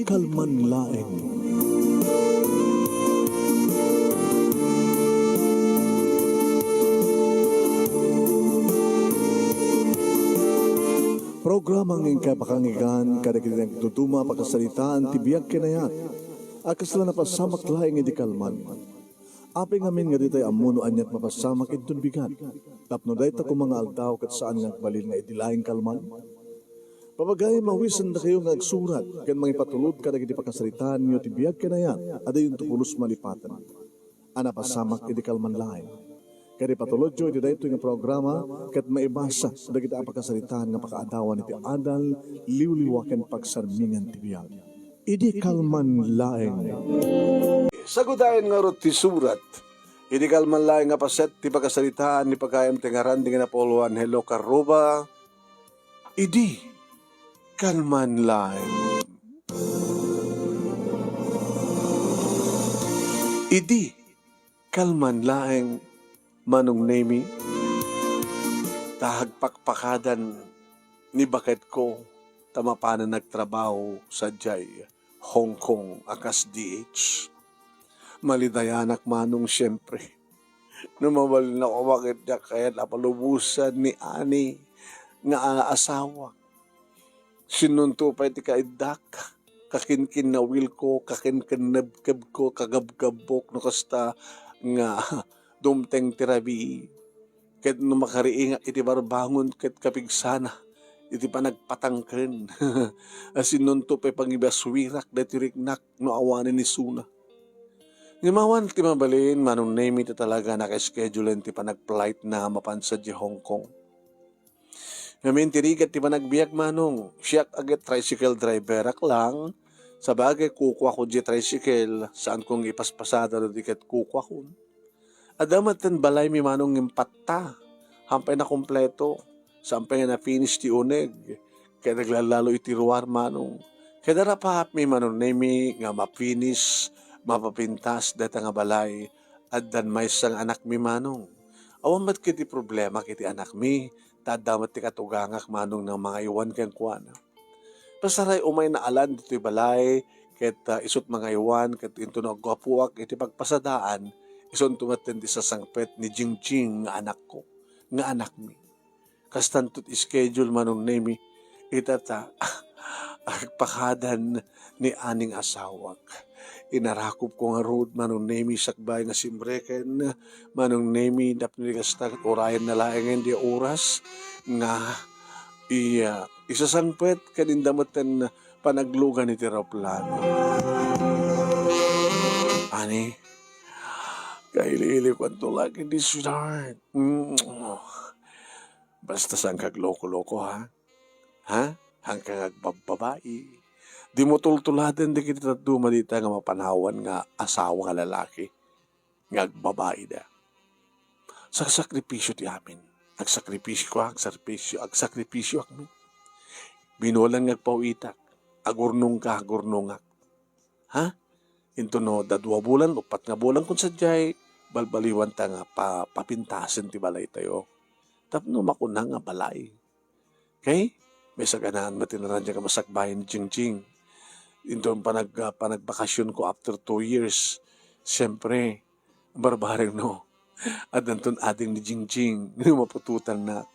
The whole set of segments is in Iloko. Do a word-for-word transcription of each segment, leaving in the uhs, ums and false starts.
Kalman laeng. Programa nga inkay pakangigan kadagiti nagduduma a pakasaritaan ti biag ken ayat a kasla napasamak laeng idi kalman. Apay ngamin nga ditay ammo no aniat mapasamak inton bigat, tapno dayta koma nga aldaw ket saan nga agbalin nga idi laeng kalman? Papagayam, awisendakayo nga agsurat ken mangipatulod kadagiti pakasaritaanyo ti biag ken ayat a diyonto pulos malipaten a napasamak idi kalman laeng. Ket ipatulodyo iti daytoy nga programa ket maibasa dagiti a pakasaritaan nga pakaadawan iti adal, liwliwa ken pagsarmingan ti biag. Idi kalman laeng. Sagudayen ngarud ti surat. Idi kalman laeng nga paset ti pakasaritaan ni pagayam ti ngaran di nga Napoleon Hello Karuba. Idi kalman laeng. Idi kalman laeng, Manong Nemi, ta agpakpakadan ni baketko ta mapanen agtrabaho sadiay Hong Kong a kas D H. Malidayanak, Manong, siempre. No mabalin ako, bakit diak kayat a palubosan ni Ani nga a-, asawak? Sinunto pay ti kaiddak, kakinkinnawilko, kakinkennebkebko, kagabgabbok, no kasta nga dumteng ti rabii. Ket no makariingak iti barbangon ket kapigsana iti panagpatangken, a sinunto pay pangibaswirak daytoy riknak no awanen isuna. Ngem awan ti mabalin, Manong Nemi, ta talaga naka-schedulen ti panag-flightna a mapan sadiay Hong Kong. Ngamin ti rigat ti panagbiag, Manong. Siak a ket tricycle driverak lang. Sabagay, kukuakon diay tricycle, saanko nga ipaspasada no di ket kukuakon. Adda met ten balaymi, Manong, ngem patta. Hampay nakumpleto. Saan pay nga na-finish ti uneg. Ket naglallalo iti ruar, Manong. Ket arapaapmi, Manong Nemi, nga ma-finish, mapapintas dayta nga balay. Addan maysa nga anakmi, Manong. Awan met ketdi problema iti anakmi, ta adda met ti katugangak, Manong, nga mangaywan kenkuana. Pasaray umay naalan ditoy balay, ket, ah, isut' mangaywan, ket intono aggapuak iti pagpasadaan, isunto met ti sasangpet ni Jingjing nga anakko, nga anakmi. Kastanto ti schedule, Manong Nemi, ita ta, agpakadan ni Ani nga asawak. Inarakupko ngarud, Manong Nemi, sakbay nga simreken, Manong Nemi, tapno di kasta, ket urayenna laengen diay oras nga iya, isasangpet ken inda met ten panaglugan iti eroplano. Ani, kaili-ilikuanto la ken di sweetheart. Mm. Basta saanka agloko-loko, ha? Ha? Saanka nga agbabbabai. Dimo tultuladen dagiti dadduma dita nga mapanawan nga asawa nga lalaki nga agbabaida. Sagsakripisio ti amin. Agsakripisio ka, agsakripisio, agsakripisio akmi. Binulan nga agpawitak. Agurnongka, agurnongak. Ha? Intono dadua bulan, uppat nga bulan kun sadiay, balbaliwanta nga pa-, papintasen ti balaytayo. Tapno makuna nga balay. Okay? Masaganaan met ti naranjak a masakbayan ni Jingjing. Inton panag-, ah, panagbakasionko after two years, siyempre, barbareng no. Addanton ading ni Jingjing, no maputotannak.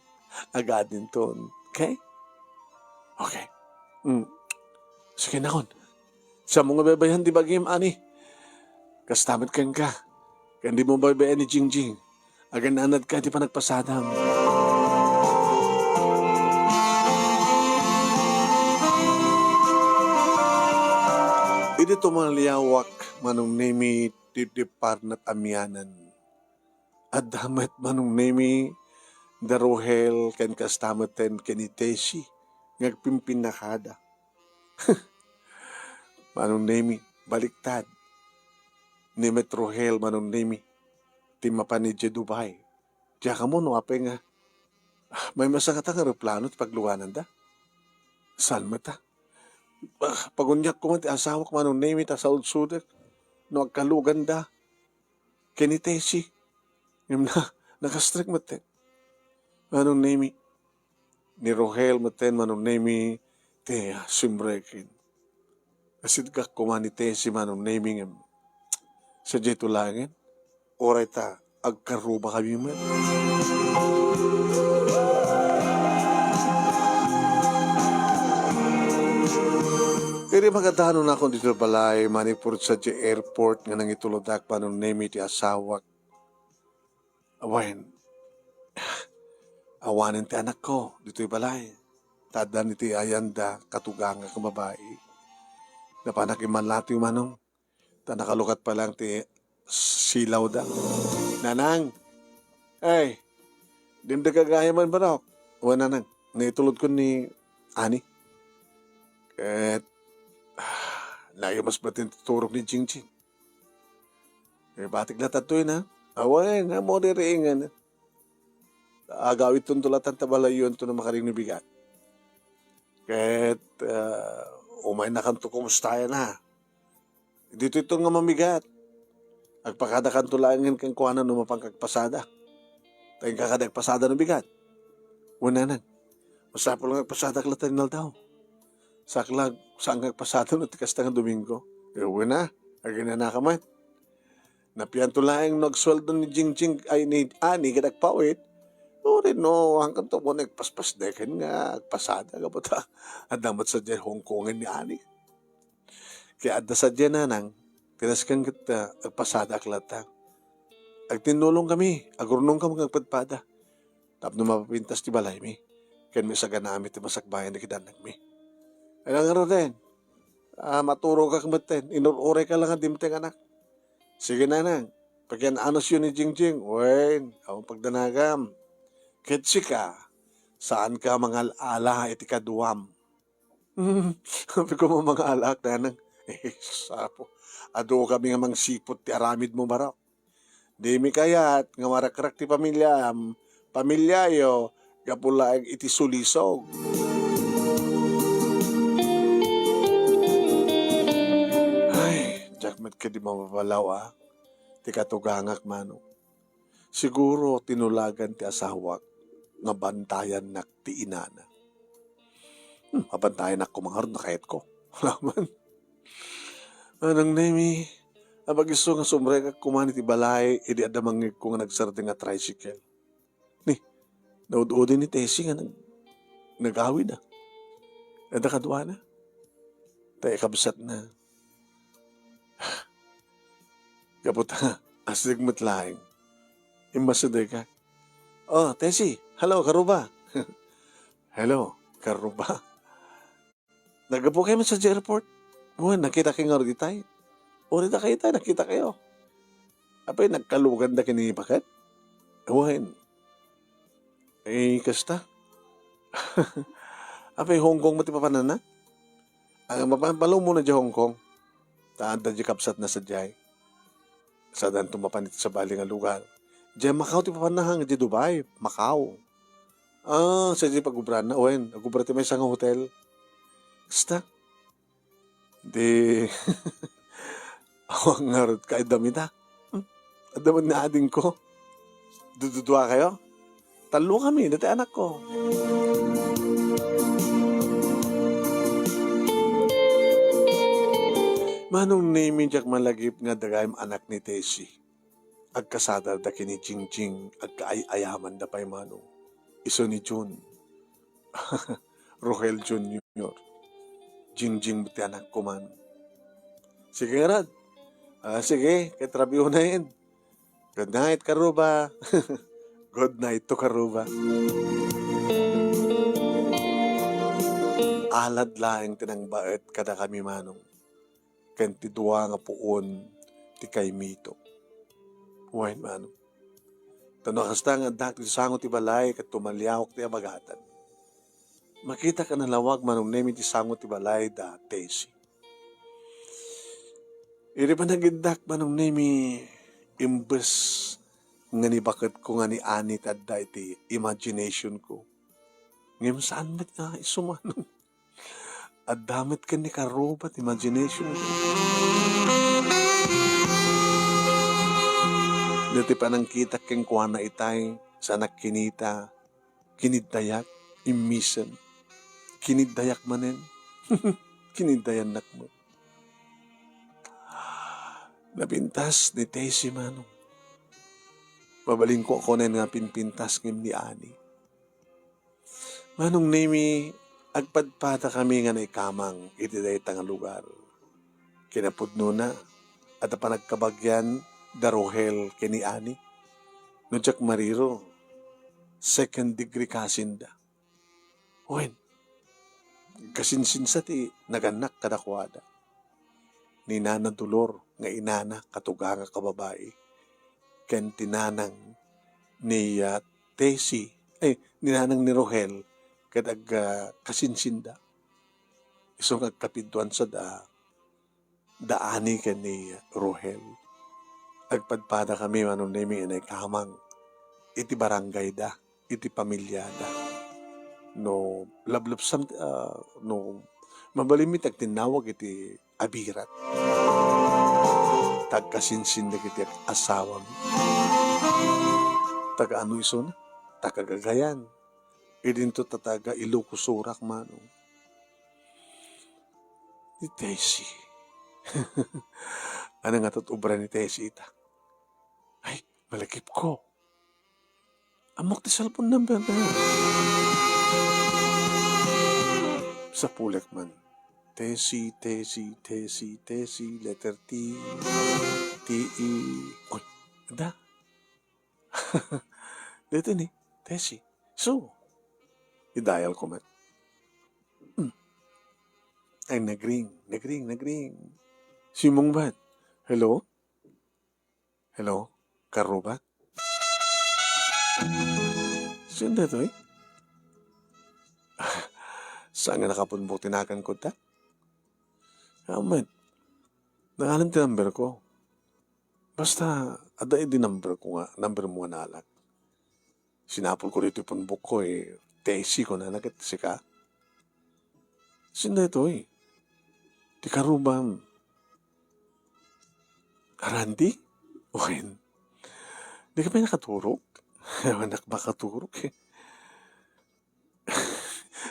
Agadinton. Okay? Okay. Mm. Sige nakon. Saanmo nga baybayan ti bagim, Ani. Kasta met kenka. Ken dimo baybayan ni Jingjing. Agan-anadka iti panagpasadam. Idi tumaliawak, Manong Nemi, ti, ti parnat amianan. Adda met, Manong Nemi, da Rohel ken kasta met ten ken ni Tessie nga agpimpinnakada. Manong Nemi, baliktad. Ni met Rohel, Manong Nemi, ti mapan idiay Dubai. Diak ammo no apay nga, ah, maymaysa ngata nga eroplano ti paglugananda. Saan met a? Ah, paguniak koma ti asawak, Manong Nemi, ta saudsodek no agkaluganda ken ni Tessie. Ngem na, nakastrek met ten. Manong Nemi, ni Rohel met ten, Manong Nemi, ti, ah, simreken. Asidgak koma ni Tessie, Manong Nemy, ngem sadiay to laengen. Uray ta agkarrubakami met. Idi makadanon akon ditoy balay, manipud sadiay airport nga nangitulodak, Manong Nemy, ti asawak. Wen, awanen ti anakko ditoy balay. Ta adda ni ti ayanda, katugangak nga babai. Napanak immallatiw, Manong. Ta nakalukat pa lang ti silawda. Nanang! Ay! Dimdek gayam, Barok. Wen, Nanang, naitulodko ni Ani. Ket, ah, naimas met ti turok ni Jingjing. Eh, batik latta toy na. Awan, amo diri ingen. Agawidton to latta ta balayonto no makaring no bigat. Ket, ah, umaynakanto kumustayan, ha. Ditoy to nga mamigat. Agpakadakanto laengen kenkuana no mapan kagpasada. Ta inka kadi agpasada no bigat. Wen, Nanang. Masapul nga agpasadak latta inaldaw. Saklag, saan nga agpasada no ti kasta nga Domingo? Eh, wen a, aginanaka met. Napianto laeng no agsueldo ni Jingjing, ay, ni Ani, ket agpawit. Uray no, hangkan to mo nagpaspasdeken nga agpasada, gapu ta adda met sadiay Hong Kongen ni Ani. Ket adda sadiay, Nanang, ti nasken ket, ah, agpasadaak latta. Agtinnulongkami, agrunongkami nga agpadpada tapno mapapintas ti balaymi, ken maisaganaami ti masakbayan dagiti annakmi. Ala ngaruden, ah, maturogak metten, inur-urayka la nga dimteng, anak. Sige, Nanang, pakian-anusyo ni Jingjing, wen, awan pagdanagam. Ket sika, saanka mangal-ala iti kaduam. Sabi ko, mamangala, Nanang. Eh, sapo. Adu kami nga mangsiput ti aramidmo, Barok. Dimi kayat nga marakrak ti pamiliam, pamiliayo, gapu laeng iti sulisog. Ay, diak met kadi mapabalaw, a. Ti katugangak, Manong. Siguro tinulagan ti asawak nga bantayannak ti inana. Hmm, abantayanak koma ngarud, nakayatko. Laman. Manong Nemy, apagiso nga sumrekak koma iti balay, idi adda mangngegko nga nagsardeng a tricycle. Ni, naud-udi ni Tessie nga nag-, nagawid, a. Adda kaduana. Ta ikabsatna. Gapu ta, asideg met laeng. Immasidegak. Oh, Tessie, hello, karuba. Hello, karuba. Naggapu kayo man sa airport? Wen, nakita kayo nga itay. Uri da kayo itay, nakita kayo. Apay, nagkalugan da kini paket? Wen. Eh, kasta? Apay, Hong Kong mo ti papanana? Ang mapa-, palo mo na di Hong Kong. Ta adda di kabsat na sadiay. Sadanto mapan iti sabali nga lugar. Di Macau ti papanna, nga di Dubai, Macau. Ah, sa di pag-ubran na, wen, nag-ubra ti maysa nga hotel. Kasta? Di, awan ngarud ka, adda mi da. Hmm? Adda man ni adingko. Dududua kayo? Tallo kami, dati anakko. Manong Nemy, diak malagip nga dagayem anak ni Tessie. Agkasada da ken ni Jingjing, agkaay-ayaman da pay, Manong. Isu ni Jun. Rohel Junior. Jingjing ti anakko, Manong. Sige ngarud. Ah, sige, ket rabiunayen. Good night, karuba. Good night to karuba. Alad laeng ti nangbaet kadakami, Manong. Ken ti dua nga puon ti kaymito. Wen, Manong. Ta no kasta nga addak ti sango ti balay ket tumaliawak ti abagatan. Makitak a nalawag, Manong Nemy, ti sango ti balay da Tessie. Idi panagiddak, Manong Nemy, imbes nga ni baketko nga ni Ani ti adda iti imagination ko, ngem saan met nga isu, Manong. Adda met ken ni karuba ti imagination. Dati panangkitak kenkuana itay, saanak kinita, kiniddayak, immisen. Kiniddayak manen. Kiniddayannak met. Napintas ni Tessie, manong. Mabalinko a kunen nga pinpintas ngem ni Ani. Manong Nemi, agpadpadakami nga naikamang iti dayta nga lugar. Kinapudnona, adda panagkabagian da Rohel ken ni Ani. No diak mariro, second degree cousin da. Wen, kasinsinsa ti nagannak kadakuada. Ni Nana Dolor nga inana katugangan a babai, ken ti nanang ni, ah, Tessie, ay, ni nanang ni Rohel ket ag-, ah, kasinsinda. Isu nga agkapidtuan sada da Ani ken ni Rohel. Agpadpadakami, manong Nemi, nga naikamang iti barangayda, iti pamiliada. No lablabsam, ah, no mabalinmi ti agtinnawag iti abirat. Tagkasinsin dagiti asawam. Taga ano isuna? Taga Cagayan. Idinto ta taga Ilocos Sur-ak, manong. Ni Tessie. Ano nga tat obra ni Tessie ita? Ay, malagipko. Ammok ti cellphone number na. Sapulek man. Tessie, Tessie, Tessie, Tessie, letter T, T E. Oy, da. Dito ni, Tessie. So, i-dial ko man. Hmm. Ay, nagring, nagring, nagring. Simong bat? Hello? Hello? Karuba? Sino daytoy? Saan nga nakapunbok ti naganko ta? Amet. Nangalan ti number ko. Basta, adda idi number ko nga, number mo nga nalak. Sinapol ko ditoy punbok ko, eh, Tessie ko na, naket sika. Sino daytoy? Ti karubam. Randy? Wen. Di ka pay nakaturog? Anak makaturog, eh.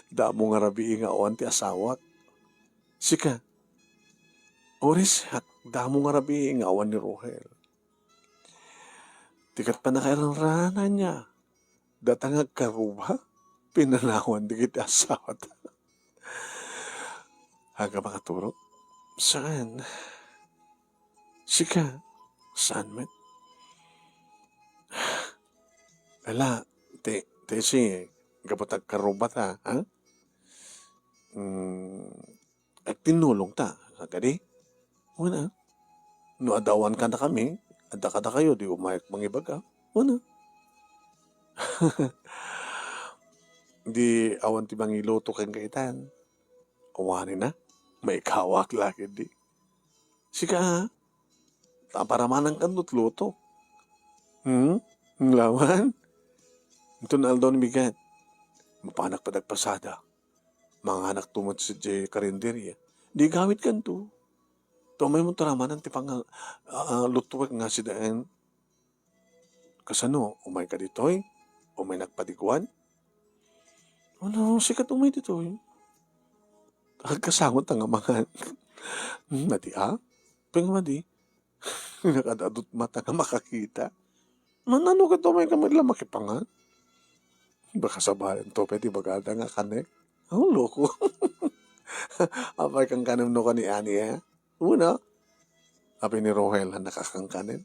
Damo nga rabii nga awan ti asawak. Sika. Uri siak, damo nga rabii nga awan ni Rohel. Ti ket pannakairanranan niya. Data nga agkaruba, pinanawan dagiti asawata. Aga makaturog? Saan? Sika? Saan met? Ala, ti, ti si, gapu ta agkaruba ta, ha? Mm, agtinnulong ta, kadi? Wen a. No adda awan kadakami, adda kadakayo, di umayek mangibaga. Wen a. Di awan ti mangiluto kenka itan. Awanen a. Maikawak la ketdi. Sika, a. Ta paramanankan no ti luto. Hmm? Ngem lawan? Inton aldaw ni bigat. Mapanak pay dagpasada. Manganakto met sadiay karinderya. Di gawidkanto. Ta umaymo taramanan ti pang-, a, a, lutuek nga sidaen. Kasano, umayka ditoy? Umay nagpadiguan? Ano, sika ti umay ditoy? Agkasango ta nga mangan. Hmm, madi, a? Pay nga madi. Nakadadut mata nga makakita. Manano ket umayka met la makipangan? Baka sabayan to pay ti bagada nga kanek. Oh, loko. Apay kankanem no kani ani, a? Una, apay ni Rohel a nakakankanen.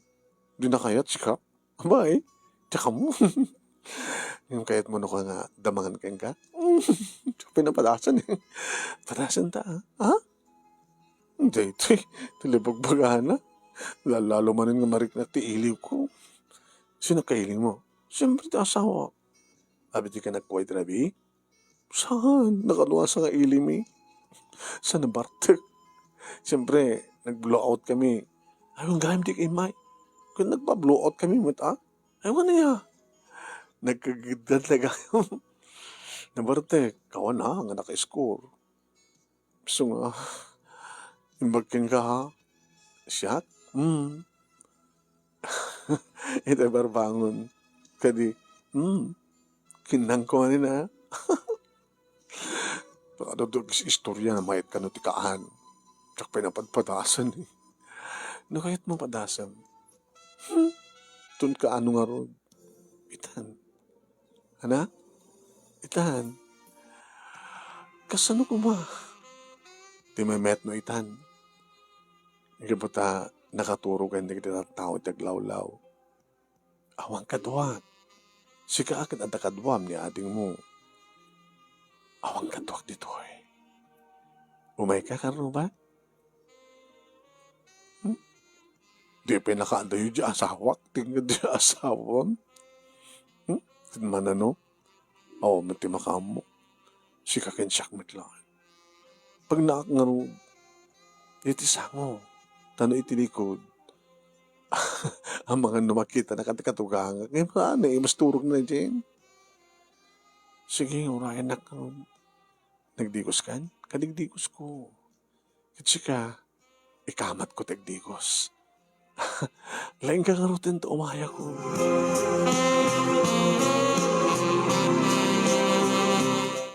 Di na kayat sika? Abay, tsaka mo. Yung kayat mo no ka nga damangan kenka? Tsaka pinapadasan, eh. Padasan ta, a? Ha? Daytoy, ti libagbagana. Lalo manen nga mariknak ti iliw ko. Sino kailiw mo? Siyempre, ti asawa. Abi ti ka nagkuway ti rabii? Saan? Nakaluasa nga ilim, eh. Sa nabartek. Siyempre, nag-blowout kami. Ay, ang gayam di kay May. Kaya nagpa-blowout kami, mat, a? Ay, wala ya. Nagkagiddan na gayam. Nabartek. Kawan, ha? Nga naka-score. So nga, imbag kenka, ha? Siak? Hmm. Iti barbangon. Kadi, hmm. Kinnang ko manen, ha? Nakadudog is istorya na mayat kano ti kaan. Diak pay napadpadasan, eh. No kayatmo padasem, hmm, tonka ano ngarud? Itan. Ana? Itan. Kasano koma ti memetno itan? Gapu ta nakaturog dagiti tattao iti aglawlaw. Awan kaduak. Sika ket adda kaduam ni adingmo. Awan kaduak ditoy. Umayka, Karuba? Hmm? Di pinakaadayo di asawak, tingga di asawam. Hmm? Ket manano? Awan met ti makaammo. Sika ken siak met laeng. Pagnaak ngarud, iti sango, tano iti likod. Amangan no makita na kati katugangak. Ngay, maano, eh, mas turog na dyan. Sige, urayanak ngarud. Nagdigos kan? Kadigdigos ko. Ket sika, ikamat ko ti agdigos. Laingka ngaruden ta umayakon.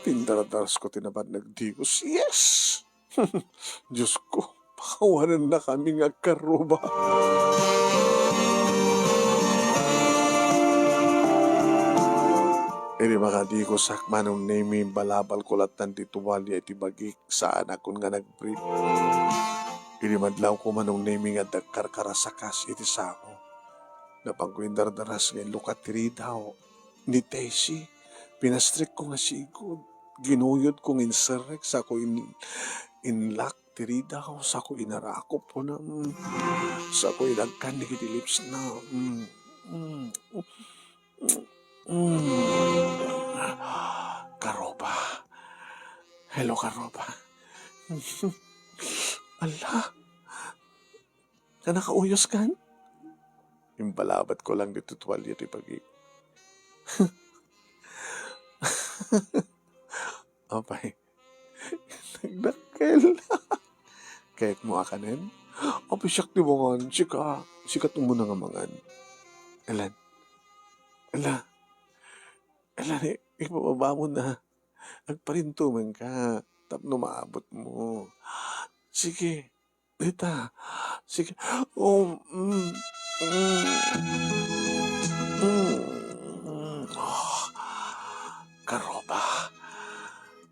Tindardaras ko ti napan nagdigos. Yes! Diyos ko, pakawanennakami nga agkaruba. Idi makadigosak, Manong Nemi, balabal ko lattan ti tuwalya iti bagik. Saanakon nga nagbrief. Idi madlawko, Manong Nemi, nga dagkarkarasakas iti sango. Napanko indardaras nga inlukat ti ridaw ni Tessie. Pinastrekko nga sigud. Ginuyodko nga inserrek, sako in-, inlak ti ridaw, sako inarakop, unam, sako inagkan dagiti lipsna. Mm, mm. Mm. Karuba. Hello, Karuba. Ala, nakakauyos kan? Imbalabat ko lang ditoy tuwalya ti bagik. Apay, nagdakkel. Kayatmo a kanen? Apay, siak ti mangan. Sika, sika ti umuna nga mangan. Alan. Ala. Ala, i-, ibababamon na. Agparintumengka tapno maabutmo. Sige. Dita. Sige. Oh, mm, mm, mm, mm. Oh, Karuba.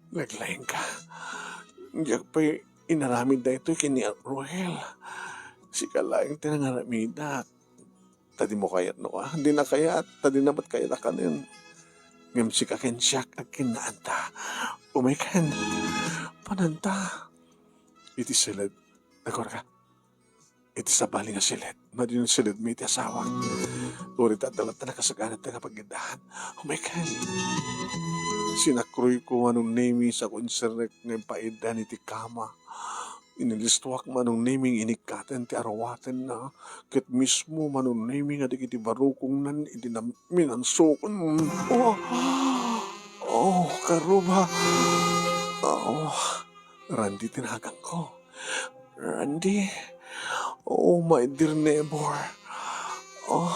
Naglaingka. Diak pay inaramid daytoy ken ni Rohel. Sika laeng ti nangaramidak. Ta dimo kayat no, ah, dina kayat, ta dina met kayat a kanen. Ngem sika ken siak, agkinnaanta. Umaykan. Pananta. Iti siled. Nagkuarka. Iti sabali nga siled. Madi no siled mi iti asawak. Uray ta adda latta nakasaganat nga pagidaan. Umaykan. Sinakroyko, Manong Nemi, sako inserrek nga impaiddan iti kama. Inilistuak, Manong Nemi, nga inikkaten ti aruatenna, ket mismo, Manong Nemi, nga dagiti barukongnan iti nam-, minansokon. Oh, oh, Karuba. Oh, Randy ti naganko. Randy. Oh, my dear neighbor. Oh,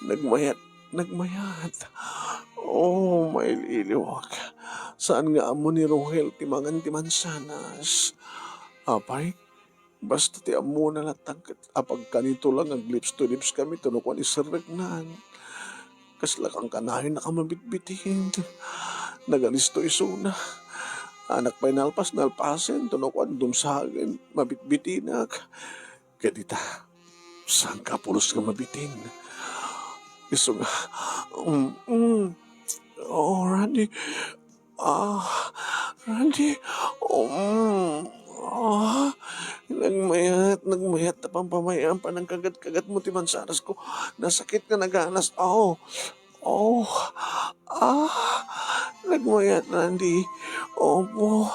nagmayat, nagmayat. Oh, mailiwak. Saan nga ammo ni Rohel ti mangan ti mansanas. Apay, basta ti ammona latta ket apagkanito lang, aglips to lips kami, ta no kuan, iserreknan. Kasla kankanayon a mabitbitin. Nagalisto isuna. Anak pay nalpas, nalpasen, ta no kuan, dumsagen, mabitbitinak. Ket ita, saan ka pulos nga mabitin? Isu nga, mm, mm. Oh, Randy. Ah, Randy. Oh, mm. Ah, nagmayat, nagmayat ta pampamay-am, panangkagat-kagat mo ti mansanas ko. Nasakit nga naganas. Oh, Oh, ah, nagmayat, Randy. Opo,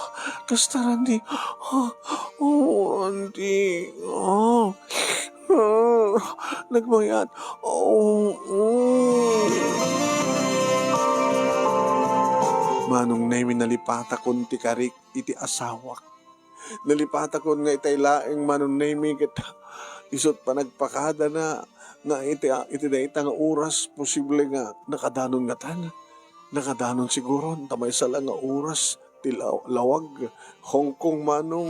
kasta, Randy. Ah, oh, Randy. Ah, ah, nagmayat. Oh, oh. Manong Nemi, nalipatakon ti karik iti asawak. Nalipatakon nga itay laeng Manong Nemi ket isut' panagpakadana nga iti, iti dayta nga oras, posible nga nakadanon ngatan. Nakadanon siguro, ta maysa la nga oras ti law-, lawag. Hong Kong, Manong.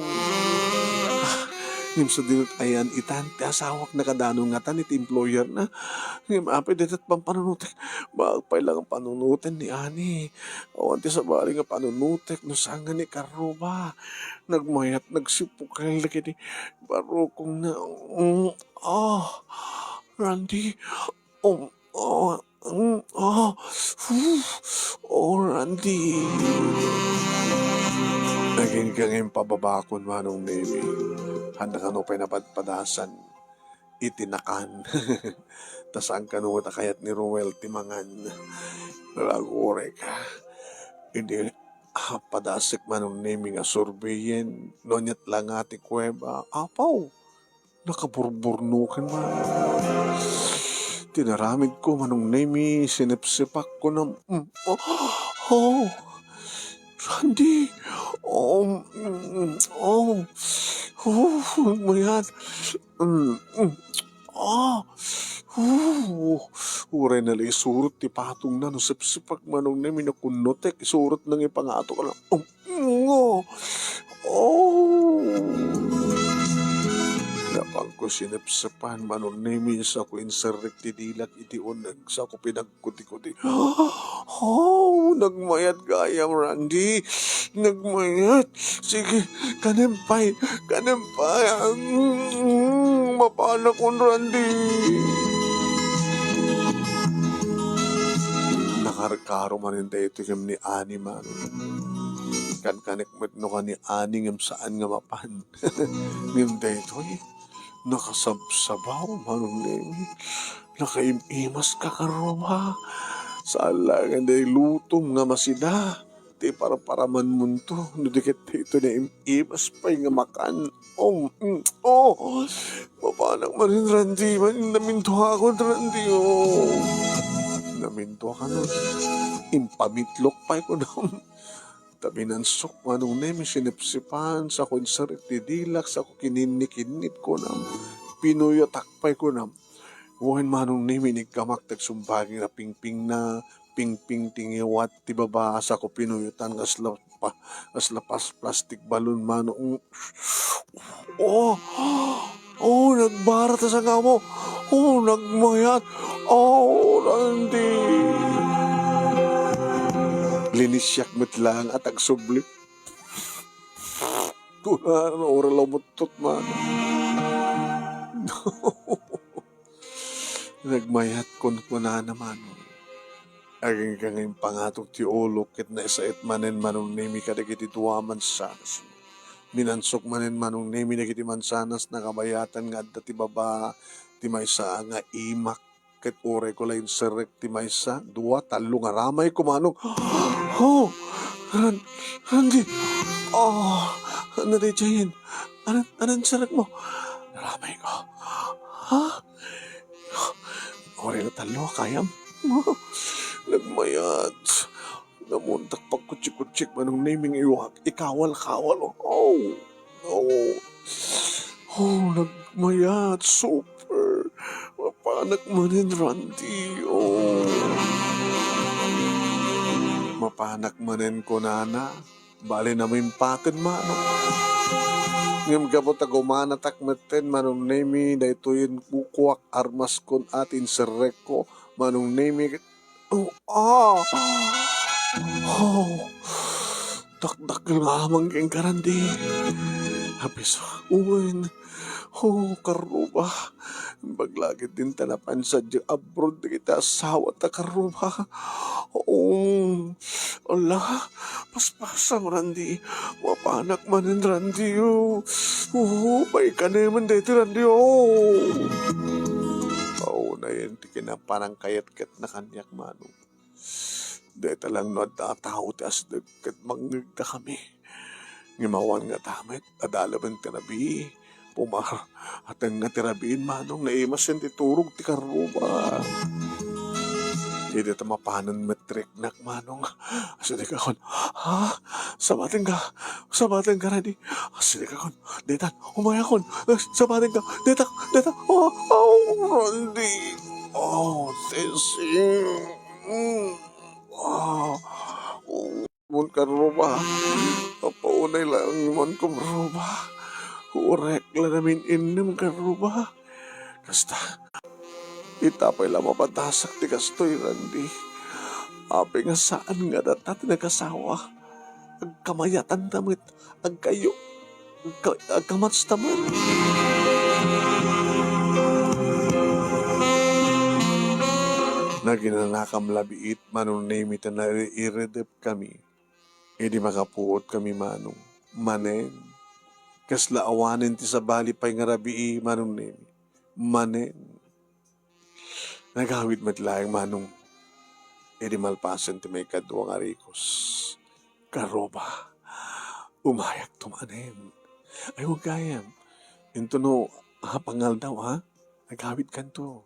Ngem sadino ti ayan itan ti asawak, nakadanon ngatan iti employer na. Ngem apay dayta ti pampanunotek. Baak pay la nga panunoten ni Ani. Awan ti sabali nga panunotek no saan nga ni Karuba. Nagmayat, nagsipukel dagiti barukongna. Mm, ah, Randy, um, ah, mm, ah, uf, oh, Randy. Nagingga nga impababakon, Manong Nemi. Haan kano pay napadpadasan iti nakan. Ta saan kano met a kayat ni Roel ti mangan. Nagurek. Idi padasek, Manong Nemi, nga surveyen no aniat la nga ti kuweba. Apaw! Nakaburburnoken man. Tinaramidko, Manong Nemi, sinepsepak, kunam, mm, oh, oh, Randy, oh, mm, oh, oh, mayat, mm, mm, ah, oh, uray na la isurot ti patongna no sepsepak, Manong Nemi, no kunnotek, isurotna nga ipangato, kunam, mm, Ngo. Oh. Napanko sinepsepan, Manong Nemi, sako inserrek ti dilak iti uneg, sako pinagkutikoti. Oh, nagmayat gayam, Randy. Nagmayat. Sige, kanem pay. Kanem pay. Mm, mapanakon, Randy. Nakarkaro manen daytoy ken ni Ani, Manong. Kankanek met no kani Ani ngem saan nga mapan. Ngem daytoy, nakasabsabaw, Manong Nemi. Nakaim-imas ka, Karuba. Saan laeng a di lutom nga masida ti parparamanmonto, no di ket daytoy naim-imas pay nga makan. Oh, mm, oh. Mapanak manen, Randy. Man-, namintuakon, Randy, oh. Namintuakan, oh. Impamitlok pay kunam. Ta binansok, Manong Nemi, sinepsepan, sako inserrek ti dilak, sako kininnikinnit, kunam. Pinuyotak pay, kunam. Wen, Manong Nemi, iniggamak ti agsumbaging a pingpingna, pingping ti ngiwat ti baba, sako pinuyotan nga asla pa-, asla pas-, plastic balloon, Manong. Oh! Oh, nagbarat a sangamo. Oh, nagmayat. Oh, Randy. Linisiak met laeng a tagsubli. Kunana, uray la umuttot man. Nagmayat, kunkunana, Manong. Agingga nga impangatok ti ulok ket naisait manen, Manong Nemi, kadagiti dua a mansanas. Minansok manen, Manong Nemi, dagiti mansanas, nakabayatan nga adda ti baba ti maysa nga imak, ket urayko la inserrek ti maysa, dua, tallo nga ramayko, Manong. Oh, Ran-, Randy. Oh, ano di, Jane? Ano, ano inserrekmo? Ramayko. Ha? Uray la tallo, kayam? Nagmayat. Namuntak pagkutsik-kutsik, Manong Nemi, nga iwak-, ikawal-kawal. Oh, oh. Oh, nagmayat, super. Mapanak manen, Randy. Oh. Mapanak manen, kunana. Bale, namimpaten, Manong. Ngem gapu ta gumanatak metten, Manong Nemi, daytoyen kukuak, armaskon a ti inserrekko, Manong Nemi, ket, oh, ah! Oh, dakdakkel nga amang kenka, Randy. Abiso, wen. Oh, Karuba. Imbag la ket dinta napan sadiay abroad dagiti asawa ta, Karuba. Oh, ala, paspasam, Randy. Mapanak manen, Randy, oh. Oh, baikanem man daytoy, Randy, oh. Aw, nayen ti kinapanangkayat ket nakaniak, Manong. Dayta lang no adda a tao ti asdeg ket mangngegdakami. Ngem awan ngata met, adda laeng ti rabii. Pumar-, ateng nga ti rabiin, Manong, naimasen ti turog ti Karuba. Idi ta mapanen met ti riknak, Manong. Asidegakon, "Ha? Sabatenka? Sabatenka, Randy?" Asidegakon, "Daytan, umayakon. Eh, sabatenka. Dayta, dayta. Oh, oh, Randy. Oh, Tessie." Mm. Ah, oh, mon Karuba. Apaunay laeng man ko, Karuba. Urek la namin-innem, Karuba. Kasta, ita pay la mapadasak ti kastoy, Randy. Apay nga saan nga data ti nagasawa? Agkamayatanta met, agkayo, agka-, agkamatsta met. Naginanakam la biit, Manong Nemi, ta nairedep kami. Idi makapuot kami, Manong, manen. Kasla awanen ti sabali pay nga rabii, Manong Nemi. Manen. Nagawid met laeng, Manong. Idi malpasen ti maikadua nga rikos. Karuba, umayakto manen. Ay, wen gayam. Intono, ha, pangaldaw, ha? Nagawidkanto.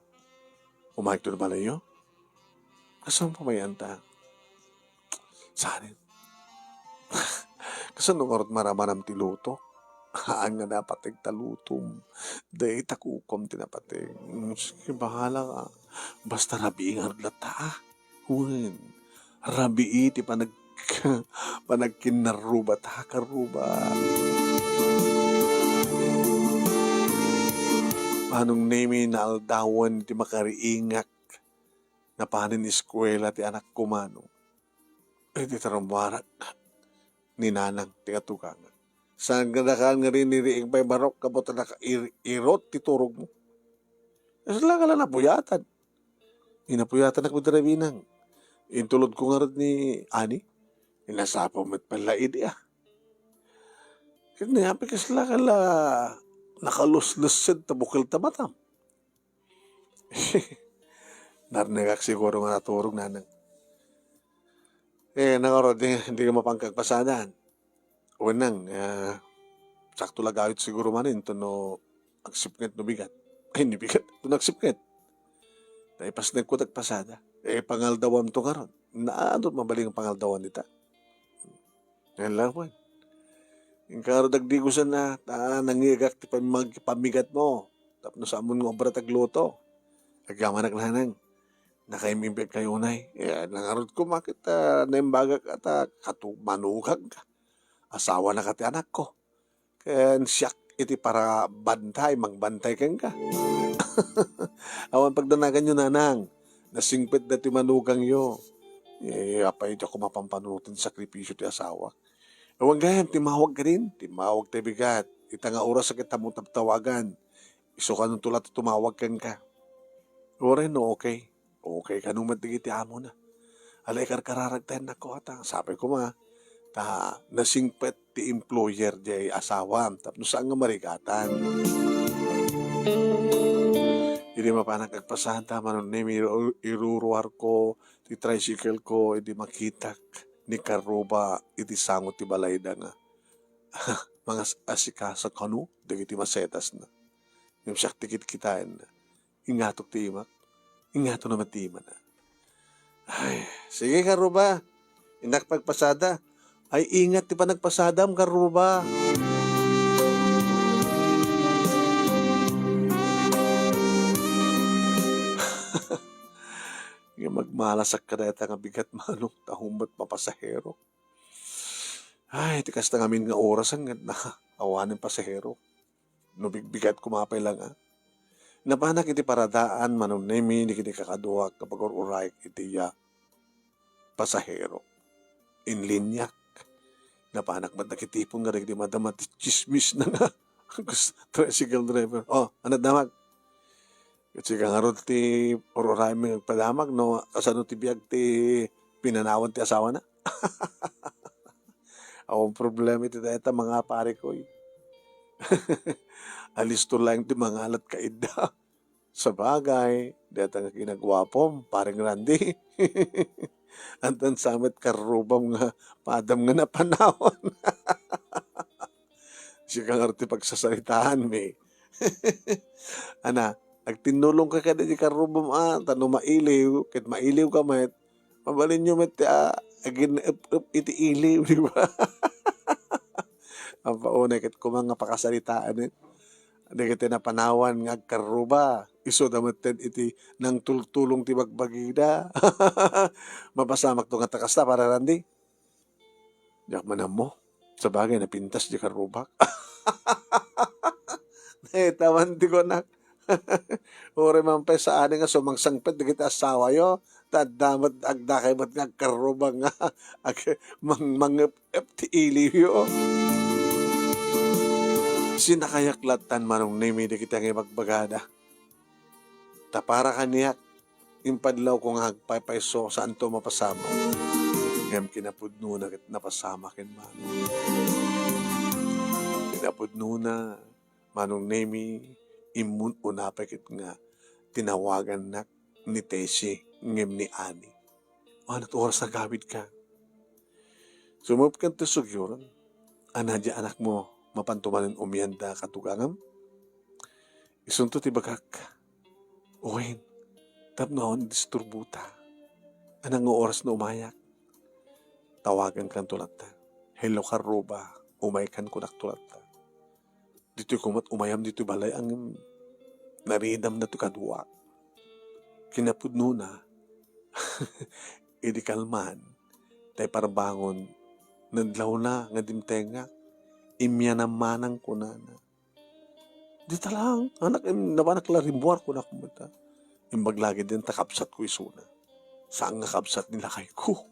Umayakto ti balayyo? Kasano pay anta? Saan? Kasano ngarud maramaram ti luto? Haan nga napateg ta lutom. Dayta kukuam ti napateg. Mm, sige, bahala ka. Basta rabii ngarud latta, ah. Wen, rabii ti panag-, panagkinnarruba ta, Karuba. Manong Nemi, naaldawen ti makariingak. Napanen eskuela ti anakko, Manong. Iti tarummuarak ni Nanang ti katugangak. Saan nga dakal nga riniriing pay barok, gapu ta nakair-, irot ti turogmo. Kasla ka la napuyatan. Inapuyatanak met rabii nang. Intulodko ngarud ni Ani. Inasapo met pay la idi, ah. Ket ni apay kasla ka la nakaluslessed ta bukel ta matam. Narnekak siguro nga naturog, Nanang. Eh, ngarud, di, di ka mapan kagpasadan. Wen nang, ah, sakto la gayud siguro manen, intono agsipnget no bigat. Ay, ni bigat, intono agsipnget. Naipasnekko ti agpasada. Eh, pangaldawamto ngarud. Naano mabalin nga pangaldawan dita? Ngem laeng, Juan. Inka ngarud agdigosen a, ta nangngegak ti pamag-, pamigatmo. Tapno saanmo nga obra ti agluto. Agyamanak, Nanang. Nakaim-impetkayo unay. Eh, nangarud koma ket, ah, naimbagak a ta kato-, manugangka. Asawanaka ti anakko. Ken siak iti parabantay, magbantay kenka. Awan pagdanaganyo, Nanang. Nasingpet daytoy manugangyo. Eh, apay, diak koma pampanunoten ti sakripisio ti asawak. Awan gayam, timmawag kadin. Timmawag ti bigat. Ita nga oras a ket ammo ti tawagan. Isu kanonto la ti tumawag kenka. Uray no, okay. Okay kano met dagiti amona. Ala, ikarkararag ti annakko, ata. Sapay koma, ta nasingpet ti employer diay asawam tapno saan nga marigatan. Idi mapanak agpasada, Manong Nemi, iru-, iruruarko ti tricycle ko, idi makitak ni Karuba iti sango ti balayda nga mangas-asikaso kano dagiti masetasna. Ngem siak ti kitkitaenna. Ingatok ti imak. Ingato na met ti imana. Ay, sige, Karuba. Innak pagpasada. Ay, ingat ti panagpasadam, Karuba. Nga magmalasak ka dayta nga bigat, Manong, ta humet mapasahero. Ay, ti kasta ngamin nga oras, ang na, awanen pasahero. No bigbigat koma pay la nga. Napanak iti paradaan, Manong Nemi, dagiti kakaduak nga pagur-urayek iti, ah, pasahero. Inliniak. Napanak met nakitipon nga dagiti madama ti tsismis na nga. Kas-, tricycle driver. Oh, ano damag? Ket sika ngarud ti ur-urayem nga agpadamag no kasano ti biag ti pinanawan ti asawana? Awan problema iti dayta, mga pare koy. Alisto laeng ti mangalat ka idda. Sabagay, dayta nga kinaguapom, pareng Randy. Antan sa met karrubam nga padam nga napanawan. Sika ngarud ti pagsasaritaanmi. Ana, agtinnulongka kadi ti karrubam a, ta no mailiw, ket mailiwka met, mabalinyo met ti, ah, agin-ep-ep iti iliw, di ba? Ampaunay ket koma nga pakasaritaan, eh. Dagiti napanawan nga agkarruba, isuda metten iti nangtultulong ti bagbagida. Mapasamakto nga ta kasta, Pare Randy. Diak man ammo. Sabagay, napintas di karrubak. Eh, taman ti kunak. Uray man pay saan nga sumangsangpet dagiti asawayo, ta adda met, agdakay met nga agkarrubang nga ag-, mang-, mangep-ep ti iliwyo. Sinakayak lattan, Manong Nemi, dagiti nga ibagbagada. Ta para kaniak, impadlawko nga agpaypayso, saanto mapasamak. Ngem kinapudnona ket napasamak ken Manong. Kinapudnona, Manong Nemi, immun-una pay ket nga tinawagannak ni Tessie ngem ni Ani. Ania ti oras nga agawidka? Sumupken ti sugyoren. Ania diay anakmo, mapanto manen umianda katugangam? Isunto ti ibagak. Wen, tapno awan disturbota. Ania nga oras no umayak? Tawagankanto latta. Hello, Karuba. Umaykan kunakto latta. Ditoy koma met umayam ditoy balay ngem naridamna ti kaduak. Kinapudnona, idi kalman, tay parbangon, nadlawna nga dimtengak, immianam manang kunana. Dita laeng, anak, im-, napanak la rimmuar, kunak met, a. Imbag lagi din ta kabsatko isuna. Saan nga kabsat ni lakayko.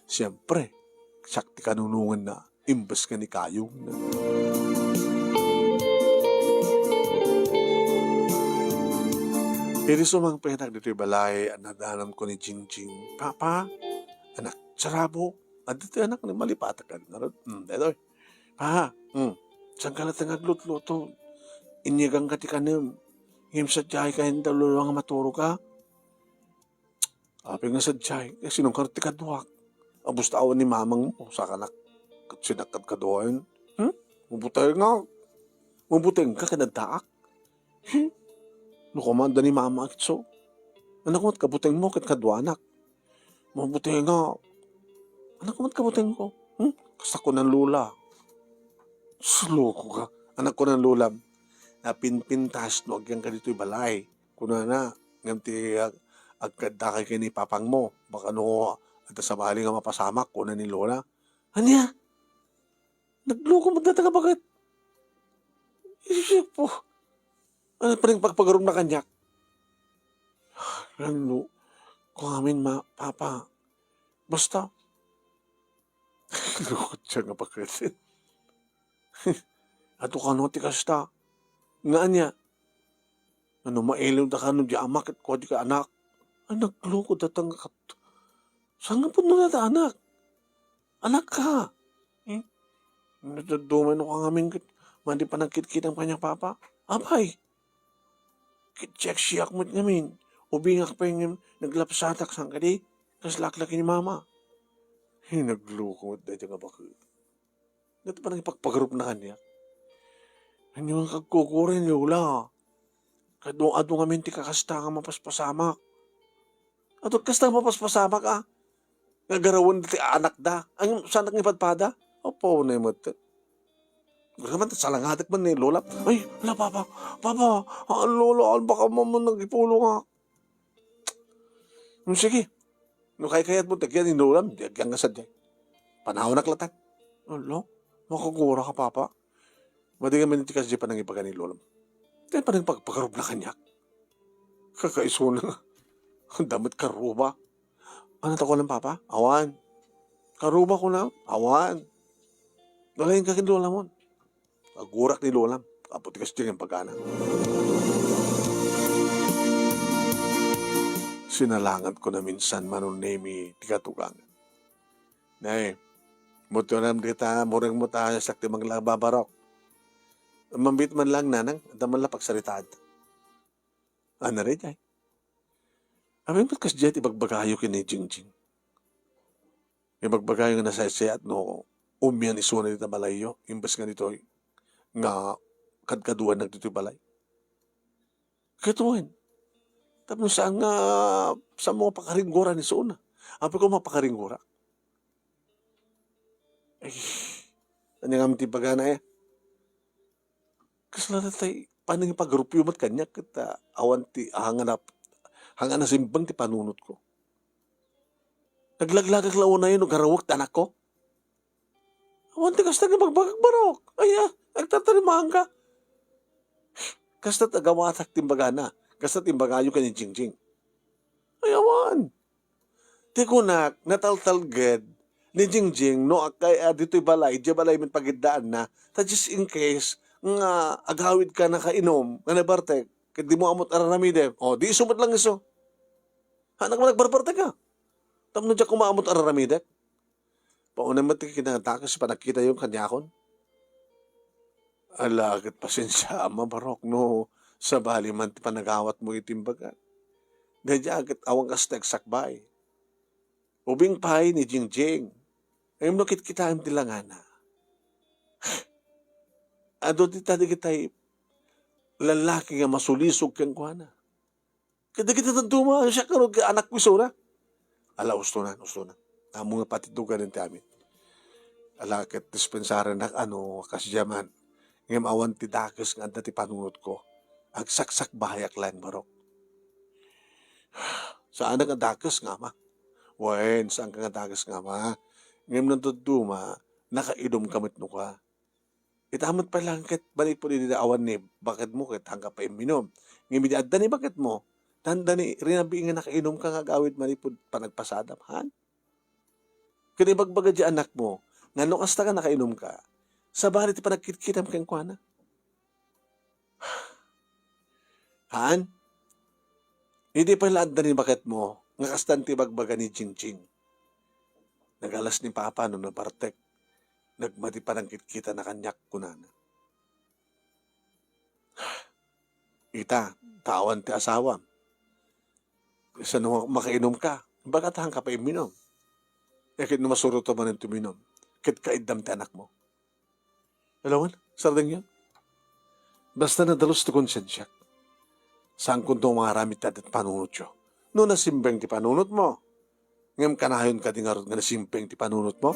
Siempre, siak ti kanunonganna, imbes nga ni kayongna. Idi sumangpetak ditoy balay, nadanamko ni Jingjing. "Papa, anak, sarabo." Adda ti anak ni malipatak, ngarud. Hmm, daytoy. "Pa, hmm, saanka latta nga aglutluto? Inyeganka ti kanem. Ngem sadiay ka, inda lolo nga maturoka." "Apay nga sadiay? Eh, sino nga ti kaduak? Abus ta awan ni mamang mo, sakanak ket sinak kadkaduaen. Hmm? Mabutengak. Mabutengka ken addaak. Hmm? No koma adda ni mama ket so. Anak met kabutengmo ket kaduanak. Mabutengak. Anak met kabutengko. Hmm? Kasta kunan lola." Sus, loko ka. Anak kunan lolam, napinpintas no agyanka ditoy balay. Kunana, ngem ti ag-, agkaddakay ken ni papangmo, baka no adda sabali nga mapasamak, kuna ni Lola. Ania? Nagloko met dayta nga baket. Isu po. Ania pay pagpagarumna kaniak? Ano? Kung amin, ma-, papa. Basta. Nagloko dayta nga baket. Adu kano ti kasta. Nga ania? Ano, mailiw da kano di ama ket kua di ka anak? Ay, nagloko dayta nga kat-, saan nga pudno dayta anak? Anak ka. Eh? Nadadumay no kangamin ket madi panagkitkitam kaniak papa. Apay. Ket siak-siak met ngamin. Ubingak pay ngem naglapsatak saan kadi? Kas laklaki ni mama. Ay, nagloko met dayta nga baket. Dayta pay nangipagpagarupna kaniak. Ania nga agkukuri ni Lola? Adu-adu ngamin ti kakasta nga mapaspasamak. Adu kasta nga mapaspasamak, a? Nga garawen ti anakda. Ay, saanak nga ipadpada? Apo, nay met. Gura man, salangadak man ni Lola. Ay, ala, papa. Papa, ah, Lola, baka man, man nagipulong, a. Hmm, sige. No kaykayatmo, ti agyan ni Lolam, di agyan nga sadiay. Panawanak latta. Ala, makagura ka, papa. Madi ngamin ti kasdiay panangibaga ni Lolam. Ti panangipagpagarupna kaniak. Kakaisuna nga. Adda met karuba. Ania ti kunam, papa? Awan. Karuba kunam? Awan. Nalaing ka ken Lolamon. Agurak ni Lolam, apo ti kasdiay nga imbagana. Sinalangatko naminsan, Manong Nemi, ti katugangan. Nay, muturam dita, mureng mo ta, siak ti manglababarok. Mambit man lang, nanang, adda man la pagsaritaad. Ania daydiay? Apay met kasdiay ti ibagbagayo ken ni Jingjing? Ibagbagayo nga nasaysayaat no umian isuna dita balayyo, imbes nga ditoy nga kadkaduanak ditoy balay. Ket wen, tapno saan nga, saan mo nga pakaringgoran isuna? Apay ko mapakaringgora? Ay, ania ngamin ti ibagana, eh? Kasla tay panangipagarupyo met kaniak ket, ah, awan ti hanganap-, hangan a simbang ti panunotko. Naglaglagak la unay no garawek ti anakko. Awan ti kasta nga ibagbagak, barok. Ay, ah, agtartarimaanka. Kasta ti gawatak ti imbagana. Kasta ti imbagayo ken ni Jingjing. Ay, awan. Ti kunak, nataltalged ni Jingjing no akkay a ditoy balay, diay balay met pagiddaanna, ta just in case nga agawid ka nakainom, nga nabartek, ket dimo ammo't araramiden. O, di isu met lang isu. Haannak man agbarbartek a. Tapno diak koma ammo't araramidek. Paunay met ti kinadakes ti panagkitayo kaniakon. Ala, ket pasensiaam a, Barok, no sabali man ti panagawatmo iti imbagak. Daydiay ket awan kasta agsakbay. Ubing pay ni Jingjing. Ngem no kitkitaem ti langana, adu ti ta dagitay lallaki nga masulisog kenkuana. Ket dagiti dadduma, siak ngarud ket anakko isuna. Ala, ustonan, ustonan. Ammom nga patitdogan ti amin. Ala, ket dispensarennak a no kasdiay man. Ngem awan ti dakes nga adda ti panunotko. Agsaksakbayak laeng, Barok. Saanak nga dakes nga ama. Wen, saanka nga dakes nga ama. Ngem no dadduma, nakainumka met no ka. Ita met pay laeng ket manipud idi awan ni baketmo ket haanka pay imminum. Ngem idi adda ni baketmo, tanda ni rinabii nga nakainumka nga agawid manipud panagpasadam, han? Ket ibagbaga diay anakmo nga no kasta nga nakainumka, sabali ti panagkitkitam kenkuana. Han? Idi pay la adda ni baketmo, nga kastan ti ibagbaga ni Jingjing. Nagalas ni Papa no nabartek. Nagmadi panagkitkitana kaniak, kunana. Ita, ta awan ti asawam. Kasano makainumka? Imbagak ta haanka pay imminum. E ket no masuroto manen ti uminum, ket kaiddam ti anakmo. Alawan, sardengyon. Basta nadalus ti konsensiak. Saankonto nga aramid ti adda ti panunotyo. No nasimbeng ti panunotmo, ngem kanayon kadi ngarud nga nasimbeng ti panunotmo?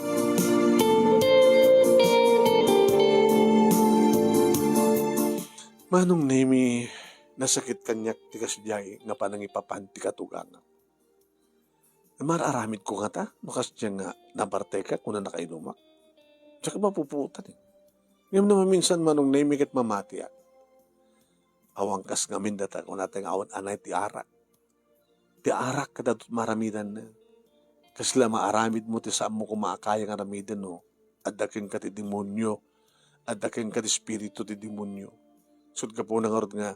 Manong Nemi, nasakit kaniak ti kasdiay nga panangipapan ti katugangak. Mar-aramidko ngata no kasdiay nga nabartekak wenno nakainumak? Diak mapupuotan, eh. Ngem no maminsan, Manong Nemi, ket mamatiak. Awan kas ngamin data kunata nga awan anay ti arak. Ti arak kadagitoy maramidanna. Kasla maaramidmo ti saanmo koma a kaya nga aramiden no adda kenka ti demonio, adda kenka ti espiritu ti demonio. Ket gapuna ngarud nga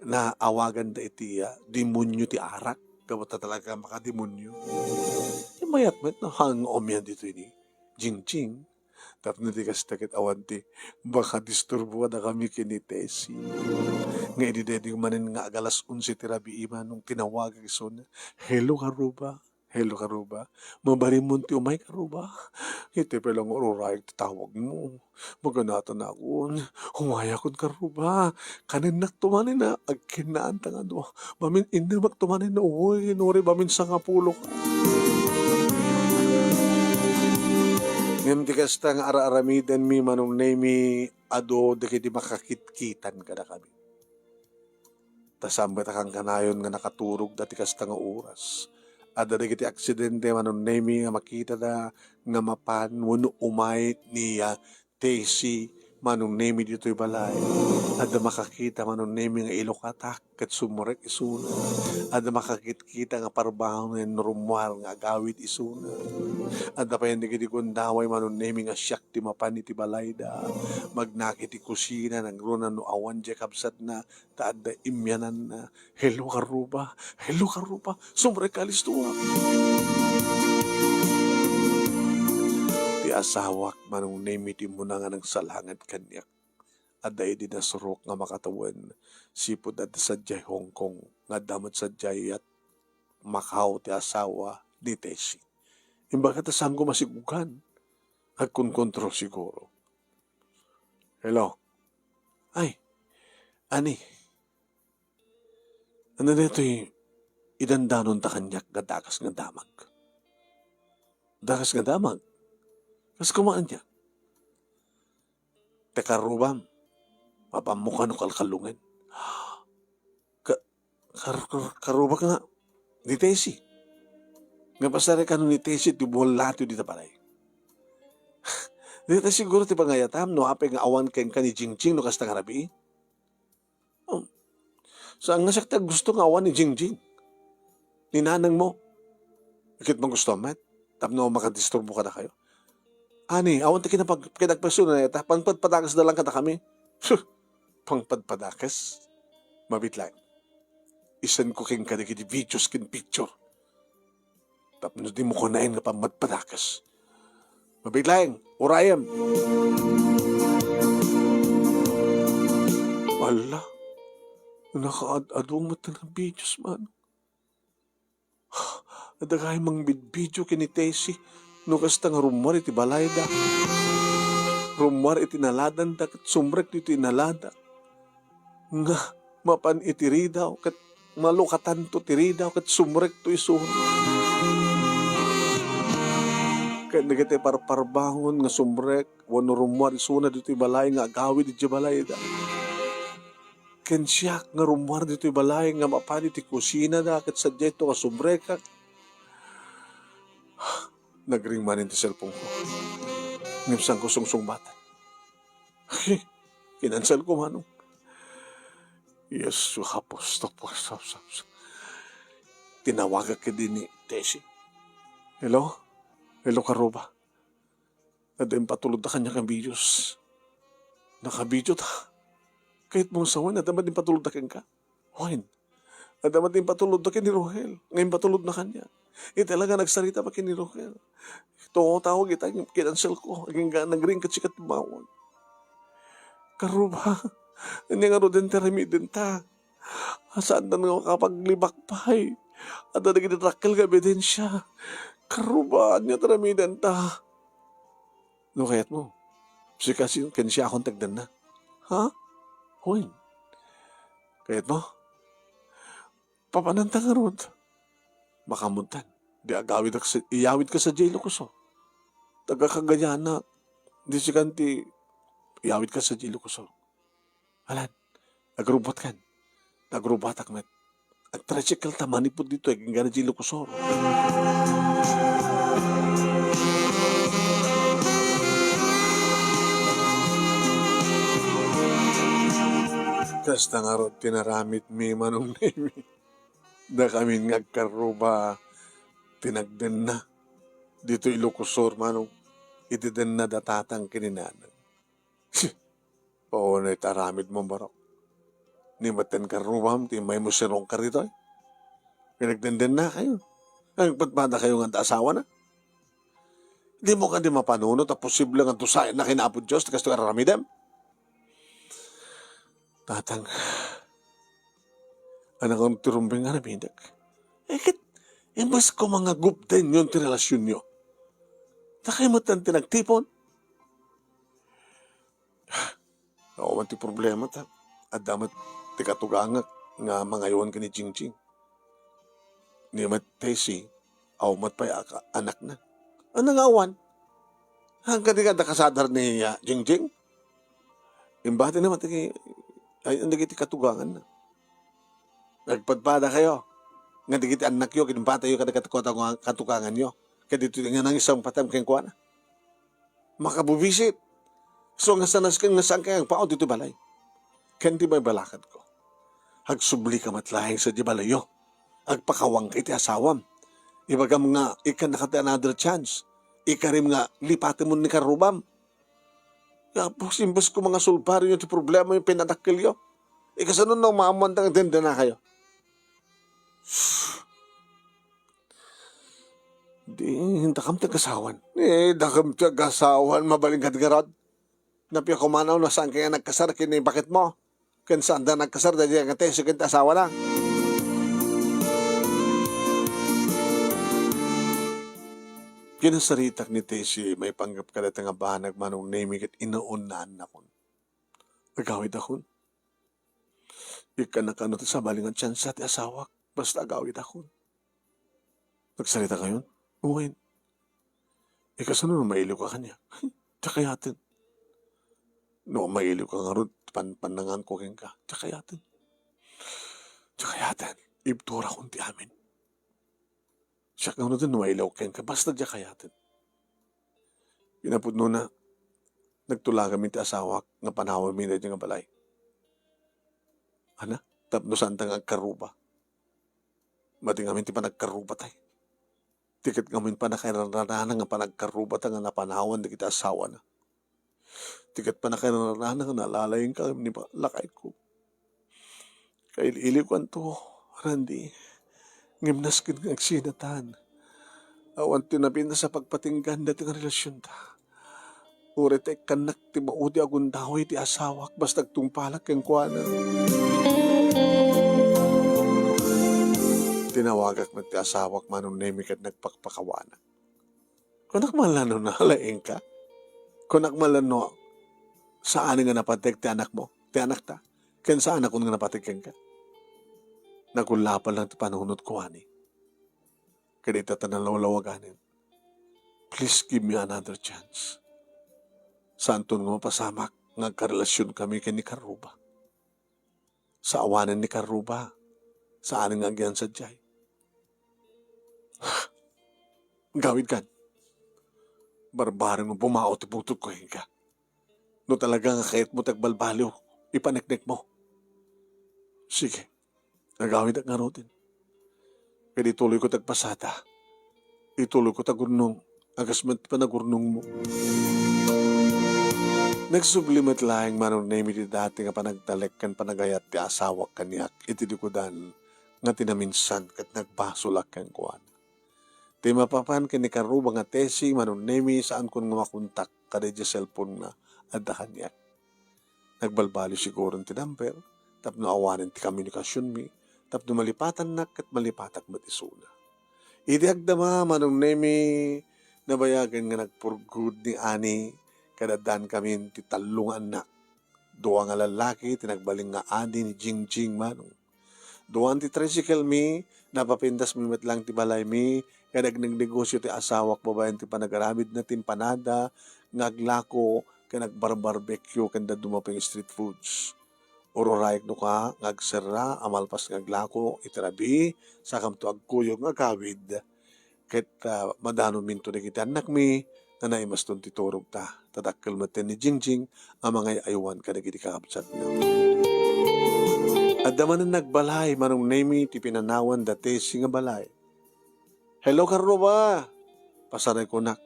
naawaganda iti, ah, demonio ti arak, gapu ta talaga makademonio. Imayat met no, haan nga umian ditoy ni Jingjing. Tapno di kasta ket awan ti makadisturbo kadakami ken ni Tessie. Nga idi daydi manen nga agalas onse ti rabii, Manong, tinawagak isuna. Hello, Karuba. Hello, Karuba. Mabalinmon ti umay, Karuba. Iti pay la nga ururayek ti tawagmo. Maganatan akon. Umayakon, Karuba. Kanennakto manen a agkinnaanta nga adu. Mamin-, innemakto manen a uray, no uray mamin sangapulo ka. Ngem ti kasta nga ar-aramidenmi, Manong Nemi, adu dagiti makakitkitan kadakami. Ta saan met a kankanayon nga nakaturogda ti kasta nga oras. Adda dagiti aksidente, Manong Nemi, nga makitada nga mapan wenno umay ni, ah, Tessie, Manong Nemi, ditoy balay. Adda makakita, Manong Nemi, nga ilukatak ket sumrek isuna. Adda makakitkita nga parbangon wenno rummuar nga agawid isuna. Adda pay dagiti gundaway, Manong Nemi, nga siak ti mapan iti balayda. Magnaki ti kusina, nangruna no awan diay kabsatna, ta adda immiananna. Hello, Karuba. Hello, Karuba. Sumrek, alistoak. Ti asawak, Manong Nemi, ti immuna nga nagsalanget kaniak. Adda idi nasurok nga makatawen, sipud adda sadiay Hong Kong, nga adda met sadiay iyat Macau ti asawa ni Tessie. Imbagak ta saanko masigugan. Agkunkontrol siguro. Hello. Ay, ani. Ania daytoy idandanonta kaniak nga dakas nga damag? Dakas nga damag? Kas kumaan niya? Ti karrubam, mapanmo kano kalkalongen. Ka-, kar-, kar-, karrubak nga ni Tessie. Nga pasari kano ni Tessie ti buwal latio dita balay. Dita siguro ti pangayatam no apay nga awan kenka ni Jingjing no kasta nga rabii. Oh, Saan nga siak ti aggusto nga awan ni Jingjing, ni nanangmo. Ket magusto met, tapno makadisturbo kadakayo. Ani, awan ti kinapag-, kinagpasuna ita, pangpadpadakesda lang kadakami. Pangpadpadakes? Mabiit laeng. Isenko kenka dagiti videos ken picture. Tapno dimo kunaen nga pammadpadakes. Mabiit laeng, urayem. Ala, nakaad-adu met nga videos man. Adda kay mangbidbidio ken ni Tessie no kasta nga rummuar iti balayda. Rummuar iti inaladanda ket sumrekto iti inalada. Nga mapan iti ridaw ket malukatanto ti ridaw ket sumrekto isuna. Ket dagiti parparbangon nga sumrek wenno rummuar isuna ditoy balay nga agawid idiay balayda. Ken siak nga rummuar ditoy balay nga mapan iti kusinada ket sadiayto nga sumrekak. Nagring manen ti cellphone ko. Ngem saanko sungsungbatan. Kinanselko, manong. Yesu, Apo, stop, stop, stop, stop. Tinawagak ketdi ni Tessie. Hello? Hello, Karuba. Adda impatulodda kaniak nga videos. Nakabidio ta. Kayatmo nga sawen, adda met impatulodda kenka? Wen. Adda met impatulodda ken ni Rohel. Nga impatulodna kaniak. Iti talaga nagsarita pa ken ni Rohel. Tungtawag ita, kinanselko. Agingga nagring ket sika tumawag. Karuba, ania ngaruden ti aramidenta? Saanda nga makapaglibak pay. Adda dagiti dakkel nga ebidensia. Karuba, ania ti aramidenta? No kayatmo, sika sin-, ken siakon ti agdenna. Ha? Wen. Kayatmo? Papananta ngarud. Makaammotan. Di agawidka sa, iyawidka sadiay Ilocos Sur. Taga Cagayanak. Di sikan ti iyawidka sadiay Ilocos Sur. Alan, agrubbatkan. Agrubbatak met. Agtricycle ta manipud ditoy, agingga idiay Ilocos Sur. Kasta ngarud ti inaramidmi, Manong Nemi. Dakamin nga agkarruba ti nagdenna ditoy Ilocos Sur, Manong, iti denna da tatang ken ni nanang. Paunay ti aramidmo, barok. Ni met ti inkarrubam ti immaymo sirungkar ditoy. Pinagdendennakayo. Agpadpadakayo nga adda asawana. Dimo kadi mapanunot a posible nga dusaenna ken Apo Dios ti kastoy a aramidem? Tatang, anak, ano ti rumbeng nga aramidek? Eh, ket, imbes ko mangagupdenyon ti relasyonyo. Dakay met ti nagtipon. Awan ti problema ta. Adda met ti katugangak nga mangayowan ken ni Jingjing. Ni met Tessie, awan met pay a-, anakna. Ano nga awan? Hangkan di nga adda kasadar ni, ah, Jingjing? Imbati naman ti, ay, dagiti katuganganna. Nagpadpadakayo nga dagiti annakyo, ginbatayo kadagiti katugang-, katuganganyo. Kadagitoy nga nangisang patam kenkuana. Makabubisit. So, nga sanas ken nga saan kay agpaut ditoy balay? Ken ti balbalakadko, agsublika met laeng sadiay balayyo. Agpakawangka iti asawam. Ibagam nga ikkannaka ti another chance. Ikarim nga lipatemon ni karrubam. Apo, imbes ko mangasolbarenyo ti problema nga pinadakkelyo, ikasano no maammoan ta nga dendennakayo? Di, dakam ti agasawan. Eh, dakam ti agasawan, mabalin kadi ngarud. Napia kumanaw no saan kay nga nagkasar ken ni baketmo. Ken saanda nagkasar daydi nga Tessie ken ti asawana. Kinasaritak ni Tessie maipanggep kadayta nga banag, Manong Nemi, ket inaunnaannakon. Agawidakon. Ikkannak kano ti sabali nga tsansa ti asawak, basta agawidakon. Nagsaritakayon? Wen. Ikasano no mailiwka kaniak? Diak kayaten. No mailiwka ngarud, pan-, pannanganko kenka. Diak kayaten. Diak kayaten. Ibturakon ti amin. Siak ngarud no mailiw kenka, basta diak kayaten. Kinapudnona, nagtulagamin ti asawak nga panawanmi daydi nga balay. Ana? Tapno saanta nga agkarruba. Madi ngamin ti panagkarrubata. Ti ket ngamin pannakairararana nga panagkarrubata nga napanawan dagiti asawana. Ti ket pannakairararana nga nalalayengka ngem ni ba-, lakayko. Kaili-iliwkanto, Randy. Ngem nasken nga agsinatan. Awan ti nabinasa pagpatinggan daytoy nga relasionta. Uray ta ikkannak ti maudi a gundaway ti asawak, basta agtungpalak kenkuana. Tinawagak met ti asawak, Manong Nemi, ket nagpakpakawanak. Kunak man la no nalaingka? Kunak man la no saan nga napateg ti anakmo, ti anakta? Ken saanakon nga napateg kenka? Nagullapan lang ti panunot ko, ani. Kadita ta nalawlawaganen. Please give me another chance. Saanton nga mapasamak nga agkarelasionkami ken ni Karuba. Sa awanen ni Karuba, saan nga agyan sadiay. Gawidkan. Barbareng no bumao ti butotko kenka. No talaga nga kayatmo ti agbalbaliw, ipaneknekmo. Sige, agawidak ngaruden. Ket ituloyko ti agpasada. Ituloyko ti agurnong, a kas met ti panagurnongmo. Nagsubli met laeng, Manong Nemi, ti dati nga panagtalek ken panagayat ti asawak kaniak iti likudan nga tinaminsan ket nagbasolak kenkuana. Ti mapapan ken ni Karuba nga tesi, Manong Nemi, saankon nga makontak kada idiay cellphone nga adda kaniak. Nagbalbaliw siguron ti number tapno awanen ti komunikasionmi, tapno malipatannak ket malipatak met isuna. Idi agdama, Manong Nemi, nabayagen nga nagpurgod ni Ani ket addankamin ti tallo nga annak. Dua nga lallaki ti nagbalin nga adi ni Jingjing, Manong. Duan ti tricycle mi, napapindasmi met lang ti balaymi, ken agnegnegosio ti asawak babaen ti panagaramidna ti empanada nga aglako ken agbarbarbecue ken dadduma pay nga street foods. Ururayek no ka nga agserra a malpas nga aglako iti rabii, sakamto agkuyog nga agawid. Ket, ah, madanominto dagiti annakmi nga naimaston ti turogta. Ta dakkel metten ni Jingjing a mangay-aywan kadagiti kakabsatna. Adda manen nagbalay, Manong Nemi, ti pinanawan da Tessie nga balay. "Hello, Karuba!" Pasaraykunak.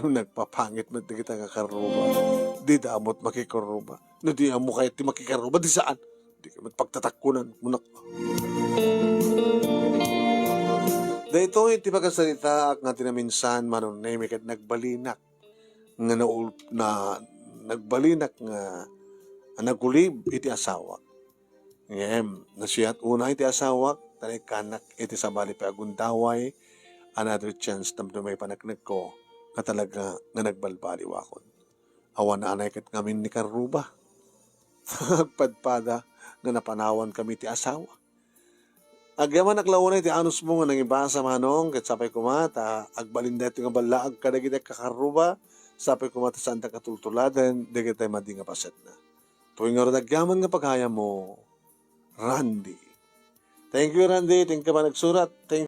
Nagpapangit met dagita nga Karuba. Dida ammo't makikaruba. No di ammo kayat ti makikaruba, di saan. Di ka met pagtatakkunan, munak. Daytoy ti pakasaritaak nga tinaminsan, Manong Nemi, ket nagbalinak nga naul-, na, nagbalinak nga nagulib iti asawak. Ngem, nasiat unay ti asawak, ta naikkannak iti sabali pay a gundaway, another chance tapno maipaneknekko nga talaga nga nagbalbaliwakon. Awan anay ket ngamin ni Karuba. Agpadpada nga napanawankami ti asawa. Agyamanak la unay ti anusmo nga nangibasa, Manong, ket sapay koma ta agbalin daytoy nga ballaag kadagiti agkakaruba, sapay koma ta saanta katultuladen dagiti madi nga pasetna. Toy ngarud agyaman nga pagayammo, Randy. Thank you, Randy. Thank you, panagsurat. Thank